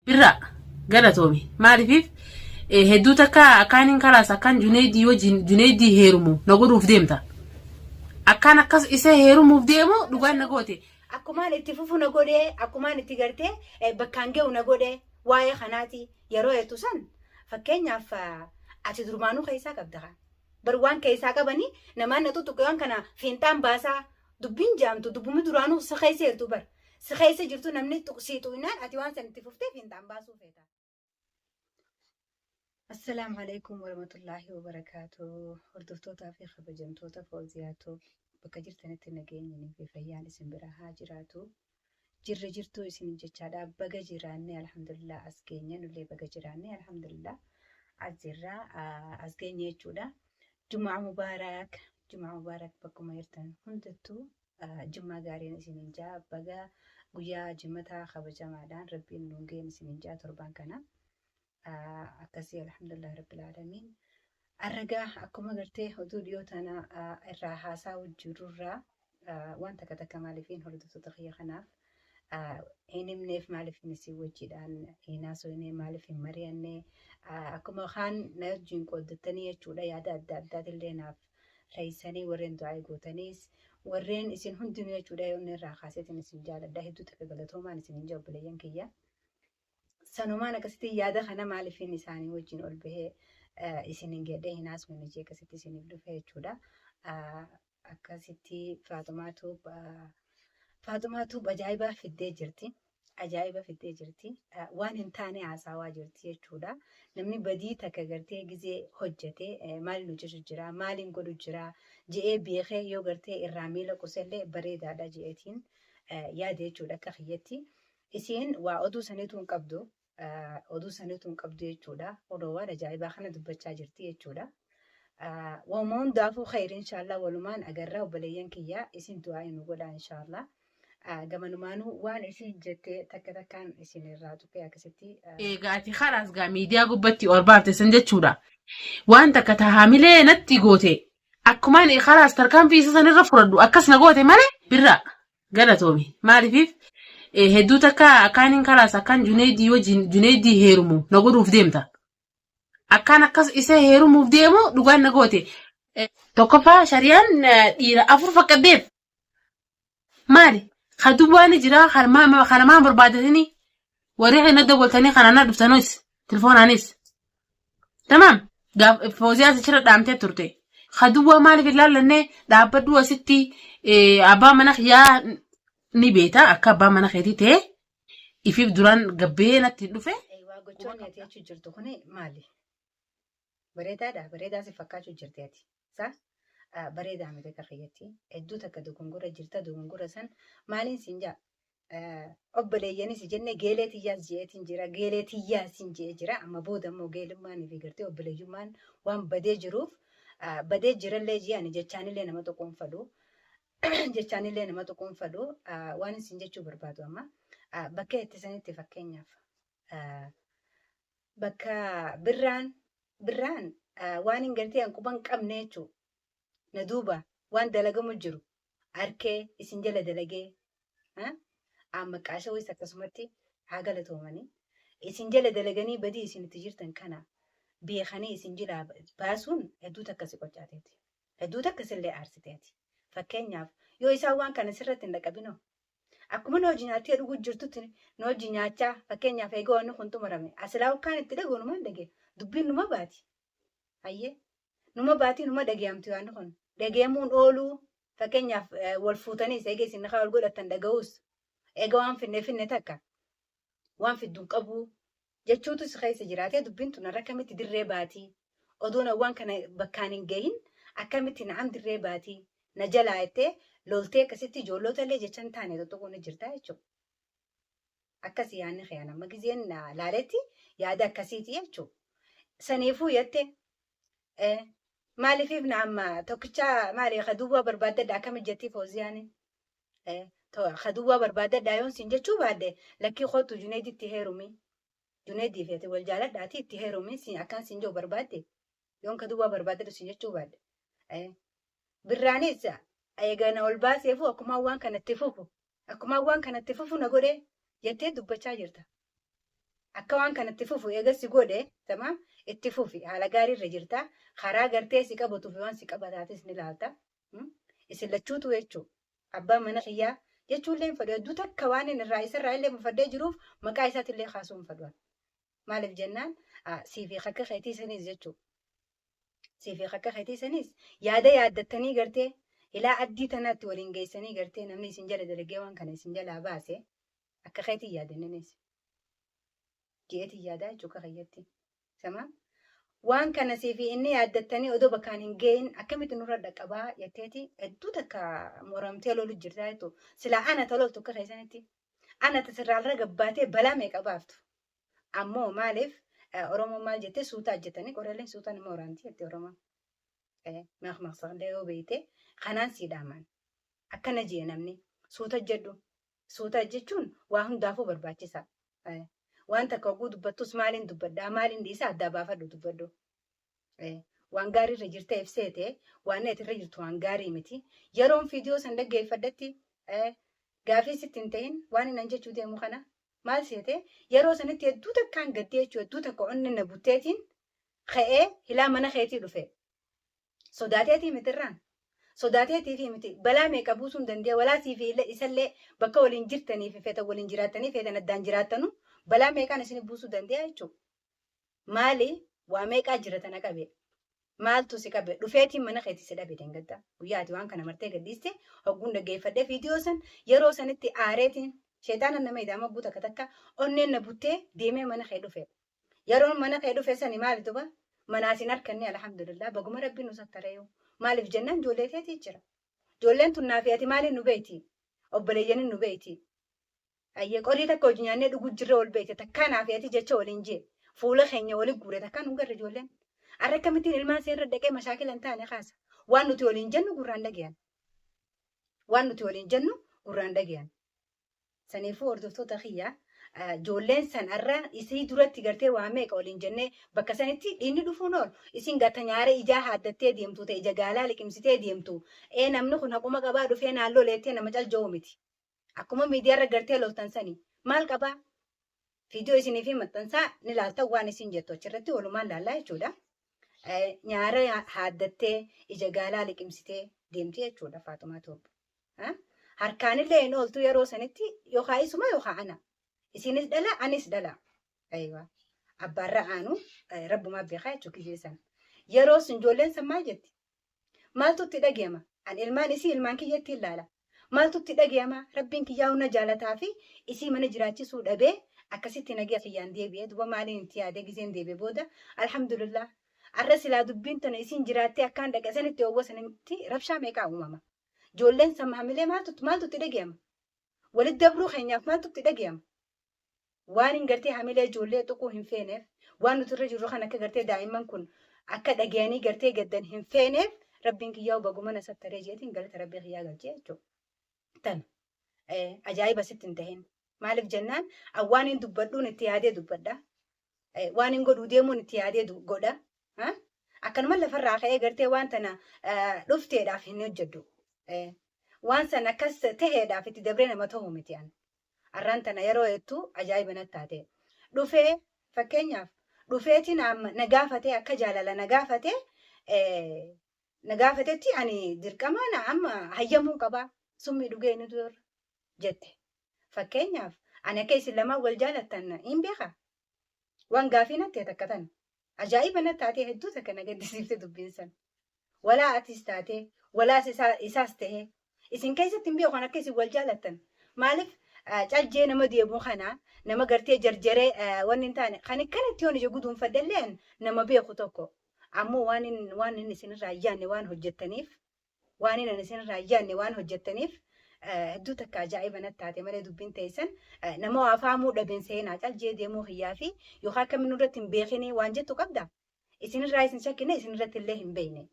Birraa galatoomi maalifiif hedduu takka akkaaniin kalaas akkaan Juneeydii wajjin Juneeydii heerumu na godhuuf deemta. Akkaan akkas isa heerumuuf deemu dhugaan na goote. Akkumaan itti fufu na godhee, akkumaan itti gartee bakkaan ga'u na godhee, waa'ee kanaati yeroo jettu san, fakkeenyaaf ati durmaanuu keessaa qabda kaa. Bar waan keessaa qabanii namaan na tuttuqe, waan kana fiinxaan baasaa dubbiin jaamtu dubbumi duraanuu si keessa jirtu, bar si keessa jirtu, namni sii tuqnaan ati waan san itti fuftee fiinxaan baasuu feeta. Assalaamu alaikum warahmatullaahi wabarakaatu. Hordoftootaa fi kabajamtoota Fooziyaatoo, bakka jirtanitti nageenyi fi fayyaan isin bira haa jiraatu. Jirra jirtuu isin jechaadha. Baga jiraanne, alhamdulillah, as geenye. Nullee baga jiraanne, alhamdulillah, as jirra, as geenye jechuudha. Jumaa mubaarak, jumaa mubaarak. Bakkuma jirtan hundattuu jummaa gaariin isiniin jaa. Baga guyyaa jimmataa kabajamaadhaan rabbiin nuun ga'een isiniin jaa torbaan kana. Akkasii, alhamdulillah rabbil aalamiin. Arragaa akkuma gartee oduu dhiyoo tana irraa haasaa jirurraa waan takka takka maaliifiin hordoftoota kiyya kanaaf hin himneef, maaliif isin wajjiidhaan hin haasofne, maaliif hin mari'anne, akkuma kaan na wajjin qooddattanii jechuudha, yaada adda addaatillee naaf leeysanii, warreen du'aa gootaniis, warreen isin hundinuu jechuudha, yoonni irraa kaaseetiin isin jaaladha, hedduu takka galatoomaan isin hin obboleeyyan kiyya. Sanumaan akkasitti yaada kana maaliifin isaanii wajjin ol bahee isin hin gedhee hin haasofne jee akkasitti isiniif dhufe jechuudha. Akkasitti Faaxumaatu ajaa'iba fiddee jirti. Ajaa'iba fiddee jirti. Waan hin taane haasawaa jirti jechuudha. Namni badii takka gartee gizee hojjete, maaliin hojjetu jira, maaliin godhu jira je'ee beekee yoo gartee irraa miila qusellee bareedaadha je'eetiin yaada jechuudha akka kiyyatti. Isiin waa oduu saniitu hin qabdu. Oduu saniitu hin qabdu jechuudha. Odoo waan ajaa'ibaa kana dubbachaa jirti jechuudha. Waanuma hundaafuu khayri inshaallah, walumaan agarra. Obboleeyyan kiyya, isin du'aa nu godhaa inshaallah. Gamanumaanuu waan isin jettee takka takkaan isin irraa tuqee akkasitti. Egaa ati kalaas gaa miidiyaa gubbatti ol baafte san jechuudha. Waan takka tahaamilee natti goote. Akkumaan kalaas tarkaanfii isa sanirra fudhadhu akkas na goote malee. Birraa galatoomi maalifiif hedduu takka akkaaniin kalaas akkaan Juneeydii wajjin Juneeydii heerumu na godhuuf deemta. Akkaan akkas isa heerumuuf deemu dhugaan na goote. Tokkoffaa, shariyaan dhiira afur faqqaddeef. Maali? Ka duwwaa ni jira, kana maan barbaadatanii warri kana dawwaltanii kana na dhuftanis telefoonaanis. Tamaam, gaaf Fooziyaa achirra dhaamtee turte. Ka duwwaa maaliif hin laallannee dhaabbadhu asitti, abbaa mana kiyyaa ni beeta, akka abbaa mana keetii ta'e ifiif duraan gabbee natti hin dhufe. Waa gochoonni ati jechuu jirtu kuni maali? Bareedaadha. Bareedaa si fakkaachuu jirti ati. Sa bareedaa miti akka kiyyatti. Hedduu takka dogongora jirta. Dogongora san maaliin siin jaa? Obboleeyyanis jenne, geelee tiyyaas je'eetiin jira. Geelee tiyyaas hin je'ee jira. Amma booda immoo geelummaan fi gartee obboleeyyummaan waan badee jiruuf, badee jirallee jee ani jechaanillee nama tuquun fadhu. Jechaanillee nama tuquun fadhu. Waan isin jechuu barbaadu amma bakka itti sanitti, fakkeenyaaf bakka Birraan waan hin gartee an quban qabne jechuu, na duuba waan dalagamu jiru arkee isin jala dalagee amma qaashawis akkasumatti haa galatoomanii, isin jala dalaganii badii isin itti jirtan kana beekanii isin jilaa baasuun hedduu takka si qoccaateeti. Hedduu takka sillee aarsiteeti. Fakkeenyaaf yoo isaan waan kana sirratti hin dhaqabinoo, akkuma nu hojii nyaattee dhuguu jirtutti nu hojii nyaachaa, fakkeenyaaf eegoo wanni kun xumurame asilaa ukkaan itti dhaga'u numaan dhagee dubbiin numa baati. Hayyee, numa baati, numa dhagayamti waan kun. Dhagayamuun ooluu, fakkeenyaaf wal fuutaniis eega isin nikaa wal godhattan dhaga'uus, eega waan finne finne takka waan fidduun qabuu jechuutu si keessa jiraatee, dubbiin tun har'a akkamitti dirree baatii, odoon waan kana bakkaan hin gahin akkamitti na'am dirree baatii na jalaa jettee loltee akkasitti ijoollota illee jecha hin taane tuttuquu ni jirta jechuudha. Akkasii yaadni kiyaan amma gizeen laaletti yaada akkasiiti jechuudha. Saniifuu jette maaliifiif na amma tokkicha maali ka duwwaa barbaaddadha akkami jettii Fooziyaani? Ka duwwaa barbaaddadha yoon siin jechuu baadhe, lakkii kootu Juneeditti heerumi. Juneedii feete wal jaaladhaati itti heerumi siin akkaan siin jiru barbaadde, yoon ka duwwaa barbaaddadhu siin jechuu baadhe. Birraanis eega na ol baaseefu akkuma waan kanatti fufu, akkuma waan kanatti fufu na godhe jettee dubbachaa jirta. Akka waan kanatti fufu eega si godhe tamaam itti fufi haala gaarii irra jirta. Karaa gartee si qabatuu fi waan si qabataatis ni laalta. Isin lachuutu jechuudha. Abbaan mana kiyyaa jechuullee hin fedhu. Hedduu takka waan inni irraa isarraa illee mufadhee jiruuf maqaa isaatillee kaasuu hin fedhu. Maaliif jennaan sii fi akka keetii saniis jechuudha. Sii fi akka keetii saniis yaada yaaddattanii gartee ilaa addii tanaatti waliin geessanii gartee namni isin jala dalagee waan kana isin jalaa baase akka keetii yaadanniniis. Ji'eetii yaadaa jechuudha kayyatti. Sama waan kana sii fi inni yaaddattanii odoo bakkaan hin gahin akkamitti nurra dhaqqabaa jetteeti hedduu takka moramtee lolu jirtaa jechuudha. Silaa ana tololtu akka keessanitti ana tasirraalra gabbaatee balaa meeqa baaftu. Ammoo maaliif Oromoon maal jettee suutaa jetanii qorreelleen suutaa nama waraanti jette Oromoon. Maqmaqsallee yoo beekte kanaan sii dhaaman. Akkana jee namni suuta jedhu. Suuta jechuun waa hundaafuu barbaachisa. Waan takka oguu dubbattus maaliin dubbadhaa maaliin dhiisa addaa baafadhu dubbadhu. Waan gaarii irra jirtee ibseete waan ati irra jirtu waan gaarii miti. Yeroon viidiyoo san dhaggeeffadhetti gaafii sitti hin ta'in waan inni jechuu deemu kana maal seete yeroo sanitti hedduu takkaan gaddee jechuu hedduu takka onni na butteetiin ka'ee hilaa mana keetii dhufe. Sodaateetii mitirraan. Sodaateetii fi miti balaa meeqa buusuu hin danda'e walaa sii fi isallee bakka waliin jirtanii fi feetan waliin jiraattanii feetan addaan jiraattanu balaa meeqaan isin buusuu danda'a jechuudha. Maali waa meeqaa jira tana qabe? Maaltu si qabe? Dhufeetiin mana keetii si dhabe dangadda. Guyyaa ati waan kana martee gadhiiste hogguun dhaggeeffadhee viidiyoo san yeroo sanitti aareetiin sheexaana nama idaama hogguu takka takka onneen na buttee deemee mana kee dhufe. Yeroon mana kee dhufe sani maali duba? Manaa sin harkanne alhamdulillah baguma rabbiin nu sattareeyu. Maaliif jennaan ijoollee teetii jira. Ijoolleen tun naa fi ati maaliin nu beeyti? Obboleeyyanin nu beeyti. Ayyee qorii takka hojii nyaannee dhuguu jirra wal beekte takkaa naa fi ati jecha waliin jee fuula keenya wali guure takkaa nu garre ijoolleen. Arra akkamittiin ilmaan seerra dhaqee mashaakila hin taane kaasa. Waan nuti waliin jennu gurraan dhagayan. Waan nuti waliin jennu gurraan dhagayan. Saniifuu hordoftoota kiyya ijoolleen san arra isii duratti gartee waa meeqa waliin jennee bakka sanitti dhiinni dhufuun oolu. Isin gata nyaara ijaa haaddattee deemtu ta'e ija gaalaa liqimsitee deemtu. Ee namni kun haquma qabaa dhufee naan loleettee nama calja'u miti. Akkuma miidiyaarra gartee loltan sanii maal qabaa? Viidiyoo isinii fi maxxansaa ni laaltan waan isin jettu achirratti walumaan laallaa jechuudha. Nyaara haaddattee ija gaalaa liqimsitee deemti jechuudha Faaxumaa Toob. Harkaanillee hin ooltu yeroo sanitti yookaan isuma yookaan ana. Isinis dhala anis dhala. Aywa. Abbaarra aanu rabbumaa beekaa jechuudha kiyya san. Yeroo sun ijoolleen san maal jetti? Maaltu itti dhagayama? An ilmaan isii ilmaan kiyyatti ilaala. Maaltu itti dhagayama? Rabbiin kiyyaa hunda jaalataa fi isii mana jiraachisuu dhabee akkasitti nagaya kiyyaan deebi'ee duba maaliin itti yaadee giseen deebi'e booda alhamdulillah. Arra silaa dubbiin tana isiin jiraattee akkaan dhaqe sanitti oowwa sanitti rabshaa meeqaa uumama. Ijoolleen san hamilee maaltu itti dhagayama? Walitti dabruu keenyaaf maaltu itti dhagayama? Waan hin gartee hamilee ijoollee tuquu hin feeneef waan nuti irra jirru kan akka gartee daa'imman kun akka dhagayanii gartee gaddan hin feeneef rabbiin kiyyaa baguma na sattaree jeetiin galata rabbii kiyyaa galchee jechuudha. Tana ajaa'iba sitti hin tahin. Maaliif jennaan waan hin dubbadhuun itti yaadee dubbadha. Waan hin godhuu deemuun itti yaadee godha. Akkanuma lafarraa ka'ee gartee waan tana dhufteedhaaf hin hojjedhu. Waan san akkas taheedhaaf itti dabree nama ta'u miti an. Arraan tana yeroo hedduu ajaa'iba natti taate. Dhufee fakkeenyaaf dhufeetiin na gaafatee akka jaalala na gaafatee na gaafatetti ani dirqama na amma hayyamuu qabaa summii dhugee inni dura jette. Fakkeenyaaf ani akka isin lamaan wal jaalattan hin beekaa. Waan gaafii natti takka tan. Ajaa'iba natti taatee hedduu takka na gaddisiifte dubbiin san. Walaa atis taatee walaas isaas tahee isin keessatti hin beeku akka isin wal jaalattan. Maaliif caljee nama deemu kana nama gartee jarjaree wanni hin taane kan akkanatti yoon ija guduunfadhelleen nama beeku tokko. Ammoo waan inni isinirraa yaadne waan hojjettaniif waan inni isinirraa yaadne waan hojjettaniif hedduu takka ajaa'iba natti taate malee dubbiin teessan nama waa faamuu dhabeen seenaa caljee deemuu kiyyaa fi yookaan akkamiin irratti hin beekine waan jettu qabda. Isinirraa isin shakkine isinirratti illee hin beekne.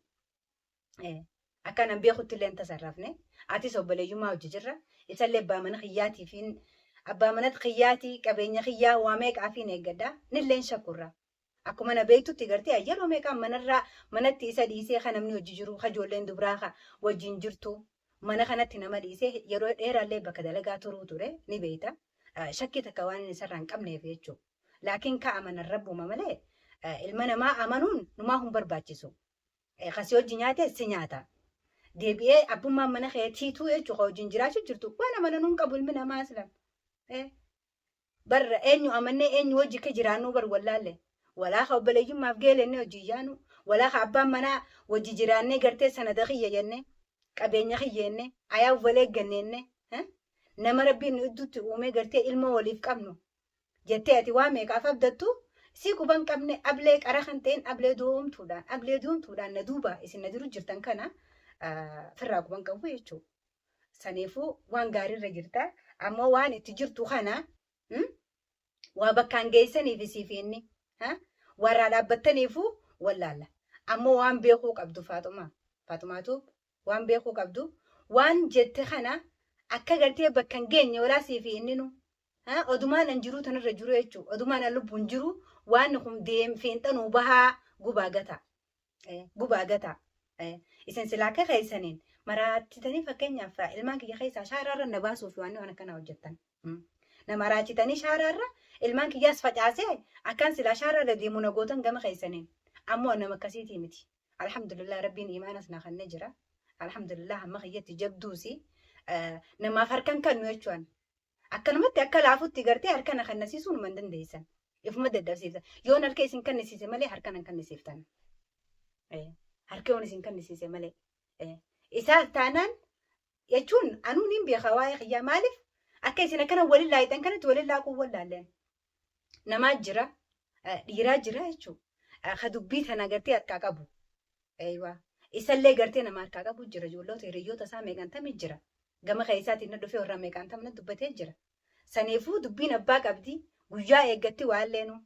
Akka nan beekutti illee hin tasarrafne. Atis obboleeyyummaa hojii jirra. Isallee abbaa mana kiyyaatii fi abbaa mana kiyyaatii qabeenya kiyyaa waa meeqaa fi eeggadha. Nillee hin shakkurra. Akkuma na beektutti gartee yeroo meeqaan manarraa manatti isa dhiisee kan namni hojii jiru kan ijoolleen dubaraa kan wajjin jirtu mana kanatti nama dhiisee yeroo dheeraallee bakka dalagaa turuu ture ni beekta. Shakkii takka waan inni isarraa hin qabneef jechuudha. Laakiin ka amanan rabbuma malee ilma namaa amanuun numaa hin barbaachisu. Kasii hojii nyaate si nyaata. Deebi'ee abbummaan mana keetiituu jechuudha wajjin jiraachuu jirtu waan amananuu hin qabu ilmi namaa aslan. Barra eenyu amannee eenyu hojii akka jiraannuu bar wallaalle. Walaa ka obboleeyyummaaf geelennee hojii yaanu. Walaa ka abbaan manaa wajji jiraannee gartee sanada kiyya jennee qabeenya kiyya jennee ayaa wal eeggannee nama rabbiin nu idduutti uumee gartee ilmoo waliif qabnu jettee ati waa meeqaaf abdattu si quban qabne ablee qara kan ta'een ablee doomtuudhaan na duuba isin na jiru jirtan kana firraa quban qabu jechuudha. Saniifuu waan gaariirra jirta. Ammoo waan itti jirtu kana waa bakkaan geessaniif siif inni warraa dhaabbattaniifuu wallaalla. Ammoo waan beekuu qabdu Faaxumaa. Faaxumaatu waan beekuu qabdu waan jette kana akka gartee bakka hin geenye walaa siif inni nu. Odumaan an jiru tanarra jiru jechuudha. Odumaan an lubbuun jiru waan kun deem fiinxanuu bahaa gubaa gata. Gubaa gata. Isin silaa akka keessaniin maraachitanii fakkeenyaaf ilmaan kiyya keessaa shaaraarra na baasuuf waan akkana hojjettan. Na maraachitanii shaaraarra ilmaan kiyyaas facaasee akkaan silaa shaaraarra deemu na gootan gama keessaniin. Ammoo nama akkasiitii miti. Alhamdulillah rabbiin imaanas na kennee jira. Alhamdulillah amma kiyyatti jabduusi. Namaaf harkan kennu jechuun. Akkanumatti akka laafutti gartee harka na kennisiisuu numa hin dandeessan. Ifuma daddabsiiftan. Yoon harka isin kennisiise malee harka nan kennisiiftan. Harka yoon isin kennisiise malee. Isaas taanaan jechuun anuun hin beeka waa'ee kiyyaa maaliif akka isin akkana waliin laayitan kanatti waliin laaquu wallaalleen. Namaa jira dhiiraa jira jechuudha. Ka dubbii tana gartee harkaa qabu. Isallee gartee nama harkaa qabu jira ijoollota hiriyoota isaa meeqantamii jira. Gama keessaatiin na dhufee warra meeqantamna dubbatee jira. Saniifuu dubbiin abbaa qabdi guyyaa eeggatti waan leenu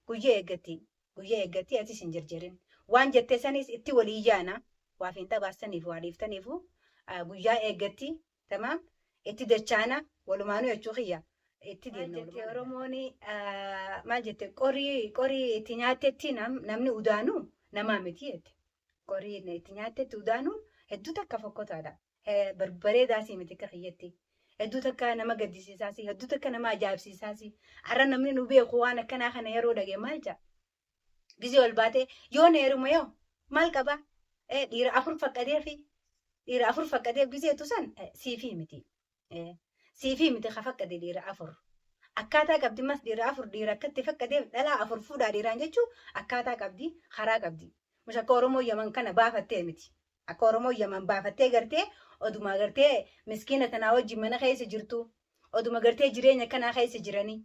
guyyaa eeggatti guyyaa eeggatti atis hin jirjirin. Waan jettee sanis itti walii yaana waa fiinxa baastaniif waa dhiiftaniifu guyyaa eeggatti tamaam itti dachaana walumaanuu jechuu kiyya. Itti deemna walumaan. Oromoon maal jette qorii itti nyaattetti namni udaanu namaa miti jette. Qorii itti nyaattetti udaanuun hedduu takka fokkotaadha. Barbareedaasii miti akka kiyyatti. Hedduu takka nama gaddisiisaasi hedduu takka nama ajaa'ibsiisaasi. Har'a namni nu beeku waan akkanaa kana yeroo dhagee maal jedha? Gizee ol baatee yoo heeruma yoo maal qabaa? Dhiira afur faqqadeefi dhiira afur faqqadeef gizeetu san siifii miti. Siifii miti ka faqqade dhiira afur. Akkaataa qabdi mas dhiira afur dhiira akkatti faqqadeef dhalaa afur fuudhaa dhiiraan jechuun akkaataa qabdi karaa qabdi. Mush akka Oromoo Yaman kana baafattee miti. Akka Oromoo Yaman baafattee gartee oduma gartee miskiina tanaa wajjin mana keessa jirtu. Oduma gartee jireenya kanaa keessa jiranii.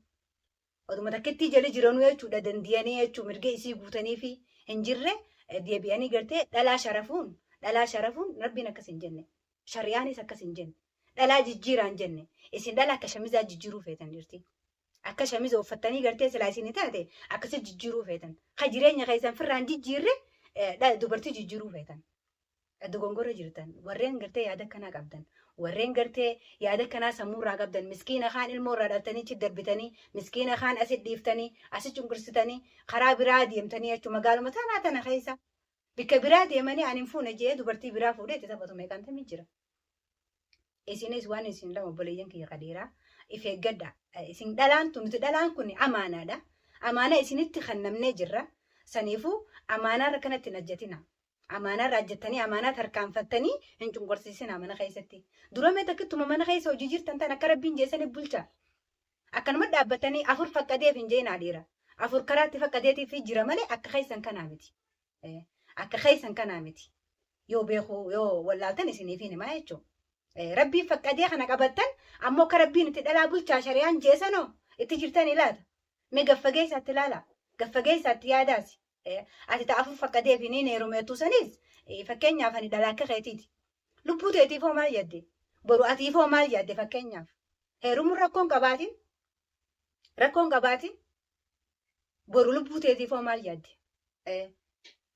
Oduma takkittii jala jiranuu jechuudha dandiyanii jechuu mirga isii guutanii fi hin jirre deebi'anii gartee dhalaa sharafuun rabbiin akkas hin jenne. Shari'aanis akkas hin jenne. Dhalaa jijjiiraan jenne. Isin dhala akka shamizaa jijjiiruu feetan jirti. Akka shamiza uffattanii gartee silaa isin taate akkasi jijjiiruu feetan. Ka jireenya keessan firraan jijjiirre dubartii jijjiiruu feetan. Dogongora jirtan warreen gartee yaada akkanaa qabdan warreen gartee yaada akkanaa sammuurraa qabdan miskiina kaan ilmoo irraa dhaltanii achi darbitanii miskiina kaan asi dhiiftanii asi cunqursitanii karaa biraa deemtanii jechuudha magaaluma tanaa tana keessa bikka biraa deemanii ani hin fuune jee dubartii biraa fuudhee itti taphatu meeqaan tamii jira. Isinis waan isin lama obboleeyyan kiyya qadiiraa if eeggadha. Isin dhalaan tun nuti dhalaan kun amaanaadha. Amaanaa isinitti kennamnee jirra. Saniifuu amaanaarra kanatti hin ajjatina. Amaanaarra ajjattanii amaanaa tarkaanfattanii hin cunqursiisinaa mana keessatti. Dura mee takkituma mana keessa hojii jirtan tan akka rabbiin jeessanii bulcha. Akkanuma dhaabbatanii afur faqqadeef hin jeenaa dhiira. Afur karaatti faqqadeetiif jira malee akka keessan kanaa miti. Akka keessan kanaa miti. Yoo beeku yoo wallaaltan isiniif hin himaa jechuudha. Rabbiin faqqadee kana qabattan ammoo akka rabbiin itti dhalaa bulchaa shari'aan jeessanoo itti jirtan ilaata. Mee gaffageessaatti ilaala. Gaffageessaatti yaadaasi. Ati ta'a afur faqqadeef hin heerumeetu sanis fakkeenyaaf ani dhalaa akka keetiiti. Lubbuu teetiifoo maal yaadde? Boru atiifoo maal yaadde fakkeenyaaf? Heerumuun rakkoon qabaatin? Rakkoon qabaatin? Boru lubbuu teetiifoo maal yaadde?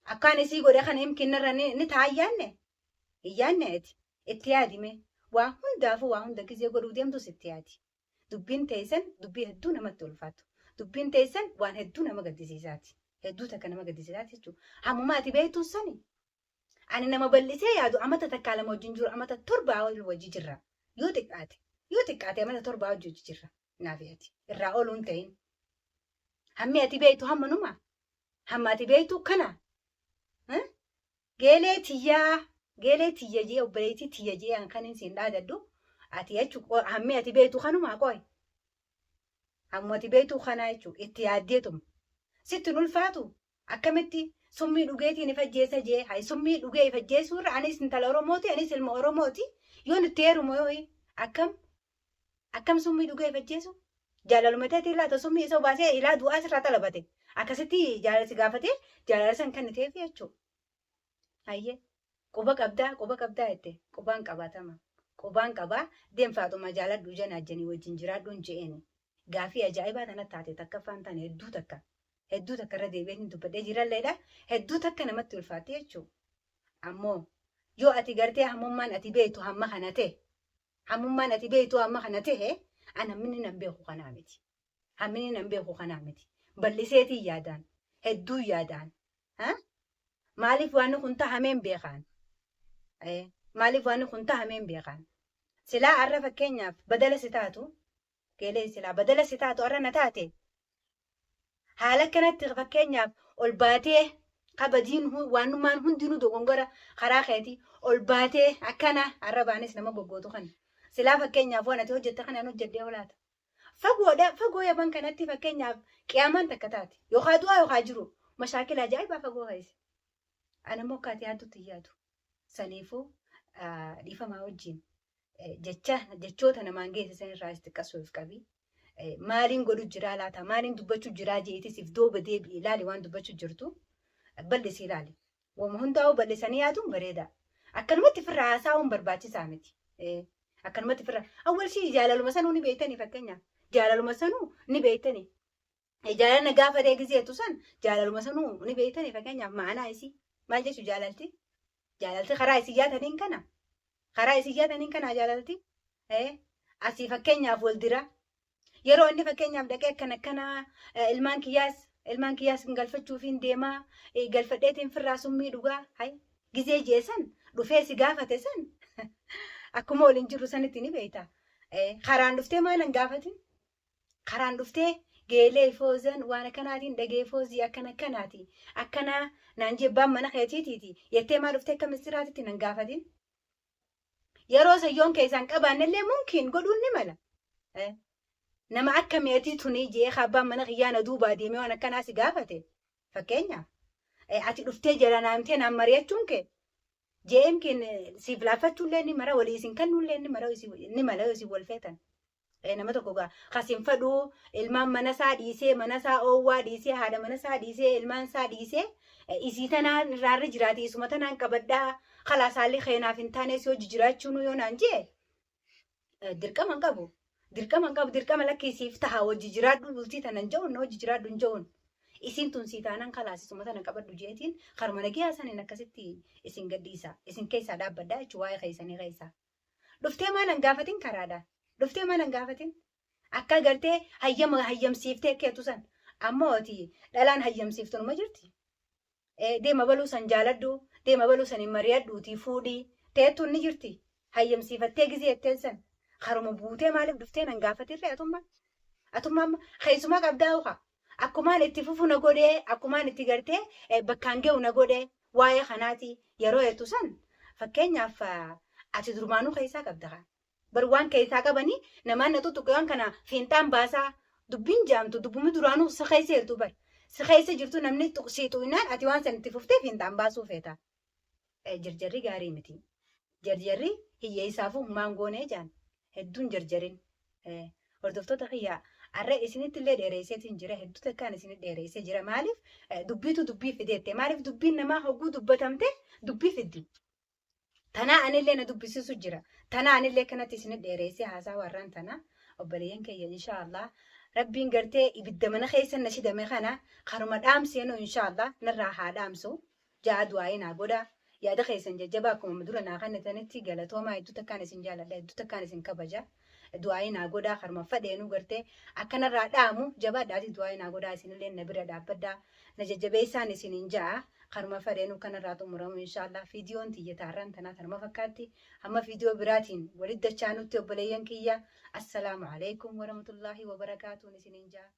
Akkaan isii godhe kana himkinnarra ni ta'a yaanne? Yaanne ati itti yaadime waa hundaafuu waa hunda gizee godhuu deemtus itti yaadi. Dubbiin teessan dubbii hedduu namatti ulfaatu. Dubbiin teessan waan hedduu nama gaddisiisaati. Hedduu takka nama gaddisiisaati jechuudha. Hammuma ati beektu sani. Ani nama bal'isee yaadu amata takkaa lama wajjin jiru amata torbaa wajjin jirra. Yoo xiqqaate amata torbaa wajjin jirra. Naaf yaadi. Irraa ooluun ta'in. Hammi ati beektu hammanuma. Hamma ati beektu kana. Geelee tiyyaa geelee tiyya jee obboleettii tiyya jee an kan siin dhaadadhu ati jechuun hammi ati beektu kanumaa qoy. Hamma ati beektu kana jechuun itti yaaddeetuma. Sitti hin ulfaatu akkamitti summii dhugeetiin if ajjeesa jee hay summii dhugee if ajjeesuu irra anis intala Oromooti anis ilma Oromooti yoon itti heerumu yoo akkam akkam summii dhugee if ajjeesu jaalaluma ta'eetiin laata summii isa baasee ilaa du'aa sirraa xalabate akkasitti jaalala si gaafatee jaalala san kan ta'eef jechuudha. Hayyee quba qabdaa quba qabdaa jette qubaan qabaatama qubaan qabaa deem Faaxumaa jaaladhu janaajjanii wajjin jiraadhuun je'eeni gaafii ajaa'ibaa tana taate takkaffaan taane hedduu takka hedduu takka irra deebi'eetiin dubbadhee jiralleedha hedduu takka namatti ulfaatti jechuudha. Ammoo yoo ati gartee hammummaan ati beektu hamma kana ta'e hammummaan ati beektu hamma kana ta'e an hamminni nan beeku kanaa miti. Hamminni nan beeku kanaa miti. Bal'iseetiin yaadaan hedduu yaadaan. Maaliif waan kun tahameen beekaan? Maaliif waan kun tahameen beekaan? Silaa arra fakkeenyaaf badala si taatu geelee silaa badala si taatu arra na taate haala kanatti fakkeenyaaf ol baatee kabadiin waanummaan hundinuu dogongora karaa keetii ol baatee akkana arra baanis nama goggootu kana. Silaa fakkeenyaaf waan ati hojjette kanaan hojjedhee olaata. Fagoodha fagoo yaban kanatti fakkeenyaaf qiyaamaan takka taate yookaan du'aa yookaan jiru mashaakila ajaa'ibaa fagoo keessa. Ana immoo akka ati yaaddutti hin yaadu. Saniifuu dhiifamaa wajjin jecha jechoota namaan geessisan irraa xiqqasuuf qabi. Maaliin godhu jiraa laata? Maaliin dubbachuu jiraa jeetis if dooba deebi'i ilaali waan dubbachuu jirtu bal'isii ilaali. Wama hundaa'uu bal'isanii yaaduun bareeda. Akkanumatti firra haasa'uun barbaachisaa miti. Akkanumatti firra awwal shii jaalaluma sanuu ni beektanii fakkeenyaaf. Jaalaluma sanuu ni beektanii. Jaalalna gaafa ta'e gizeetu san jaalaluma sanuu ni beektanii fakkeenyaaf ma'anaa isii maal jechuu jaalalti? Jaalalti karaa isii yaataniin kana. Karaa isii yaataniin kana jaalalti. Asii fakkeenyaaf wal dira. Yeroo inni fakkeenyaaf dhaqee akkana akkana ilmaan kiyyaas galfachuuf hin deemaa galfadheetiin firraa summii dhugaa hay gizee jeesan dhufee si gaafate san akkuma waliin jirru sanitti ni beekta. Karaan dhuftee maal hin gaafatin? Karaan dhuftee geelee foozan waan akkanaatiin dhagee foozii akkana akkanaati akkana naan jebbaan mana keetiitiiti jettee maal dhuftee akka mistiraatitti nan gaafatin? Yeroo sayyoon keessaan qabaannellee mumkiin godhuun ni mala. Nama akka meetii tuni jee abbaan mana kiyyaa na duubaa deemee waan akkanaa si gaafate fakkeenyaaf ati dhuftee jala naamtee naan mari'achuun kee jeem keen siif laaffachuullee ni mara walii isin kennuullee ni mara ni mala yoo isin wal feetan. Nama tokko gaa kasin fadhuu ilmaan mana isaa dhiisee mana isaa oowwaa dhiisee haadha mana isaa dhiisee ilmaan isaa dhiisee isii tanaan irraarra jiraate isuma tanaan qabadhaa kalaasaallee keenaaf hin taane si hojii jiraachuun yoo naan jee dirqama hin qabu. Dirqama hin qabu dirqama lakkiisiif taha hojii jiraadhu bultii tanan je'uun hojii jiraadhu hin je'uun. Isiin tun sii taanaan kalaas isuma tana qabadhu jeetiin karuma nagiyaa saniin akkasitti isin gadhiisa. Isin keessaa dhaabbadhaa jechuun waa'ee keessanii keessaa. Dhuftee maal hin gaafatin karaadhaan. Dhuftee maal hin gaafatin. Akka gartee hayyama hayyamsiiftee keetu san. Ammoo ati dhalaan hayyamsiiftu numa jirti. Deema baluu san jaaladhu deema baluu san hin mari'adhuutii fuudhii teettuun ni jirti. Hayyamsiifattee gizee jetteen san. Karuma buutee maaliif dhuftee nan gaafatirree atummaa? Atummaa amma keessumaa qabdaa uka. Akkumaan itti fufu na godhee akkumaan itti gartee bakkaan ga'u na godhee waa'ee kanaati yeroo jettu san fakkeenyaaf ati durmaanuu keessaa qabda kaa. Bar waan keessaa qabanii namaan na tuttuqe waan kana fiinxaan baasaa dubbiin jaamtu dubbumi duraanuu si keessa jirtu bar. Si keessa jirtu namni sii xuqinaan ati waan san itti fuftee fiinxaan baasuu feeta. Jarjarri gaarii miti. Jarjarri hiyyeessaafuu humaan goonee jaan hedduun jarjarin. Hordoftoota kiyyaa arra isinitti illee dheeresseetiin jira hedduu takkaan isinit dheeressee jira maaliif dubbiitu dubbii fideette maaliif dubbiin namaa hogguu dubbatamte dubbii fiddi. Tanaa anillee na dubbisiisu jira. Tanaa anillee kanatti isinit dheeressee haasaa warraan tana obboleeyyan kiyya inshaallah rabbiin gartee ibidda mana keessa na shidame kana karuma dhaamseenu inshaallah narraa haa dhaamsu ja'a du'aayii naa godha. Yaada keessan jajjabaa akkuma dura naa kennitanitti galatoomaa hedduu takkaan isin jaaladha hedduu takkaan isin kabaja. Du'aayii naa godhaa karuma fadheenuu gartee akkanarraa dhaamu jabaadhaati du'aayii naa godhaa isinillee na bira dhaabbadhaa na jajjabeessaan isiniin ja'a karuma fadheenuu kanarraa xumuramu inshaallah fiidiyoon tiyya taarraan tanaa tanuma fakkaatti hamma fiidiyoo biraatiin walitti dachaanutti obboleeyyan kiyya assalaamu alaikum warahmatullaahi wabarakaatuun isiniin ja'a.